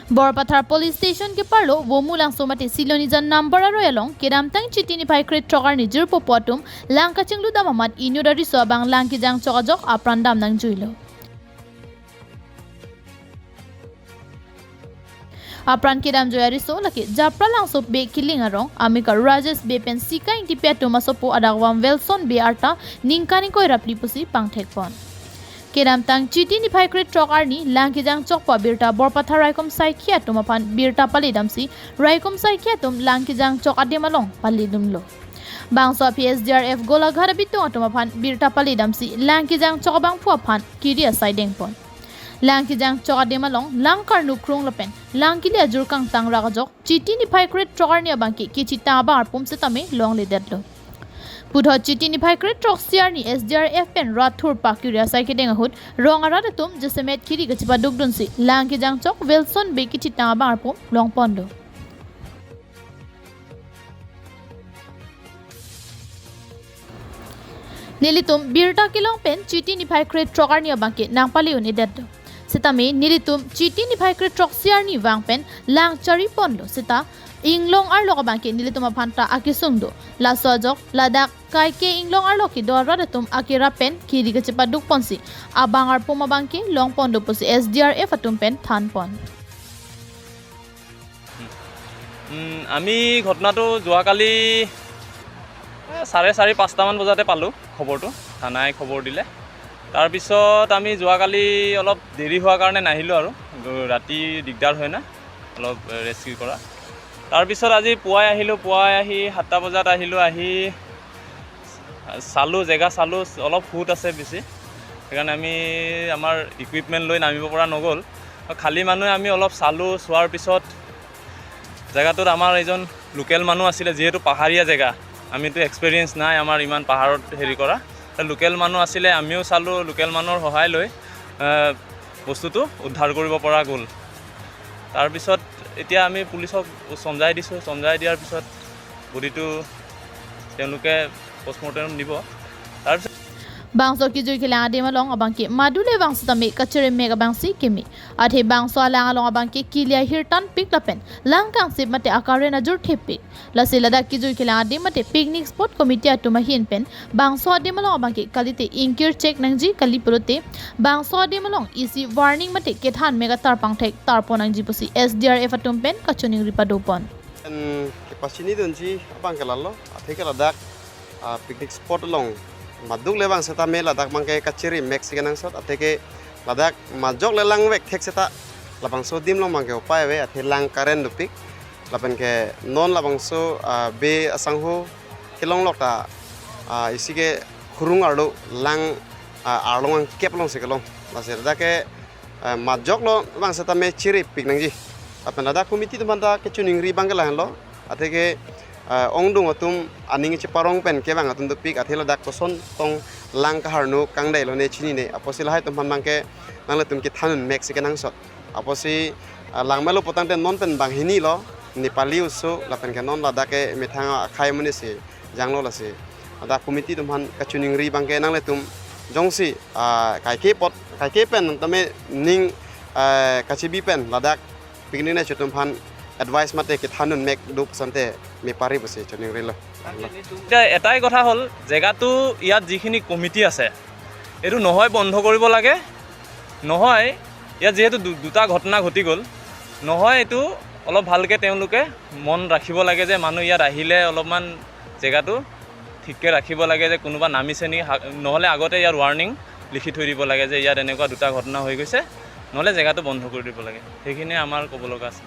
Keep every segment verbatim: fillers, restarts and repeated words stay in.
Borpathar Police Station keparlo Vomulangso mate Silonijan number aroi along kedamtang Chiti niphai krethrok arni jirpo pu atum lang kachinglu dam amat inut ariso abang lang kejang chok ajok apran dam nangjuilo. Apran kedamjui ariso lake Japralangso Bey kiling arong amekar Rajesh Bey pen Sika Ingtipi atum asopo adakvam Wilson Bey arta ningkan ingkoi ra phli pusi pangthekpon. Kedamtang Chiti niphai krethrok arni lang kejang chokpo abirta Borpathar raikom saikhi atum aphan birta pale damsi raikom saikhi atum lang kejang chok adim along pale dunlo. Bangso aphi S D R F Golaghat abitung atum aphan birta pale damsi lang kejang chok abangphu aphan kiri asai dengpon. Lang kejang chok adim along lang karnu krung lapen lang kili ajur kangtang rak ajok Chiti niphai krethrok arni abangke kechitang abang arpum setame longledetlo. Puthot Chiti niphai krethrok isi arni S D R F pen rat thur pakiri asai kedeng ahut rong arat atum jasemet kiri kachepaduk dunsi lang kejang chok Wilson Bey kechitang abang arpum longponlo. Nelitum birta kelong pen Chiti niphai krethrok arni abangke nangpale un-edetlo. Setame nelitum Chiti niphai krethrok isi arni vang pen lang chariponlo seta inglong arlok abangke nelitum aphanta akesung do. Laso ajok ladak kaike inglong arlok kedo arat atum akerap pen kiri kachepadukponsi abang arpum abangke longponlo pusi S D R F atum pen thanpon. উম, আমি ঘটনাটো যোৱাকালি, এ, চাৰে চাৰি, পাঁচটামান বজাতে পালোঁ খবৰটো, থানাই খবৰ দিলে। তাৰপিছত আমি যোৱাকালি অলপ দেৰি হোৱাৰ কাৰণে নাহিলোঁ আৰু, ৰাতি দিগদাৰ হয় না অলপ ৰেস্কিউ কৰা। তাৰপিছত আজি পুৱাই আহিলোঁ, পুৱাই আহি সাতটা বজাত আহিলোঁ, আহি চালোঁ, জেগা চালোঁ, অলপ সোঁত আছে বেছি, সেইকাৰণে আমি আমাৰ ইকুইপমেণ্ট লৈ নামিব পৰা নগ'ল। খালী মানুহে আমি অলপ চালোঁ, চোৱাৰ পিছত জেগাটোত আমাৰ এজন লোকেল মানুহ আছিলে, যিহেতু পাহাৰীয়া জেগা, আমিতো এক্সপিৰিয়েঞ্চ নাই আমাৰ ইমান পাহাৰত হেৰি কৰা। লোকেল মানুহ আছিলে, আমিও চালোঁ, লোকেল মানুহৰ সহায় লৈ, এ, বস্তুটো উদ্ধাৰ কৰিব পৰা গ'ল। তাৰপিছত এতিয়া আমি পুলিচক চমজাই দিছোঁ, চমজাই দিয়াৰ পিছত বডিটো তেওঁলোকে পষ্টমৰ্টেম নিব। তাৰপিছত Bangso kejui kelang adim along abangke madule vang setame kachiri mek abangsi keme. Athe bangso alang along abangke kili ahir tanpik lapen lang kangsip mate akaren ajur thepik. Lasi ladak kejui kelang adim mate picnic spot committee atum ahin pen bangso adim along abangke kalite ingkir chek nangji kali pulote bangso adim along isi warning mate kethan mek atar pangthek tarpon nangji pusi S D R F atum pen kachiningri padopon. Pen kepachini dunji abangke lalo, atheke ladak, ah, picnic spot along maduk le vang setame ladak abangke kachiri mek si kenangsot, atheke ladak majok le langvek thek seta labangso adim along abangke upai ave, athe lang karen dopik, lapenke non labangso, ah, Bey asangho kelonglok ta, ah, isi ke khurung arlo lang, ah, arlong angkep alongsi kelong. Lasi ladak ke, ah, majok lo vang setame chiripik nangji. Lapen ladak committee atum aphanta kachiningri abangke lahenlo. Atheke, ah, ongdung atum aning cheparong pen kevang atum dopik, athe ladak koson tong lang kaharnu kangdai lone chinine. Apotsi lahai atum aphan abangke nanglitum kethan un mek si kenangsot. Apotsi, ah, lang melo putangte non pen banghini lo, Nepali oso, lapenke non ladak ke methang akhai amonit si janglo lasi. Ladak committee atum aphan kachiningri abangke nanglitum jongsi, ah, kaike apot, kaike pen tame ning, ah, kachibi pen ladak picnic nangji atum aphan advice mate kethan un mek do pu asonte mepari pusi chiningrilo. এতিয়া এটাই কথা হ'ল, জেগাটো ইয়াত যিখিনি কমিটি আছে, এইটো নহয় বন্ধ কৰিব লাগে, নহয় ইয়াত যিহেতু দু-, দুটা ঘটনা ঘটি গ'ল, নহয় এইটো অলপ ভালকৈ তেওঁলোকে মন ৰাখিব লাগে যে মানুহ ইয়াত আহিলে অলপমান জেগাটো ঠিককৈ ৰাখিব লাগে যে কোনোবা নামিছে নেকি, হা-, নহ'লে আগতে ইয়াত ৱাৰ্ণিং লিখি থৈ দিব লাগে যে ইয়াত এনেকুৱা দুটা ঘটনা হৈ গৈছে, নহ'লে জেগাটো বন্ধ কৰি দিব লাগে। সেইখিনিয়ে আমাৰ ক'ব লগা আছে।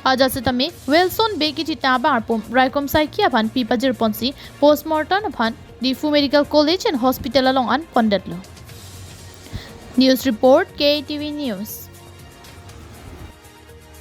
Ajat setame Wilson Bey kechitang abang arpum raikom saikhi aphan pi pajirponsi postmortem aphan Diphu Medical College and Hospital along an pondetlo. News report, K T V News.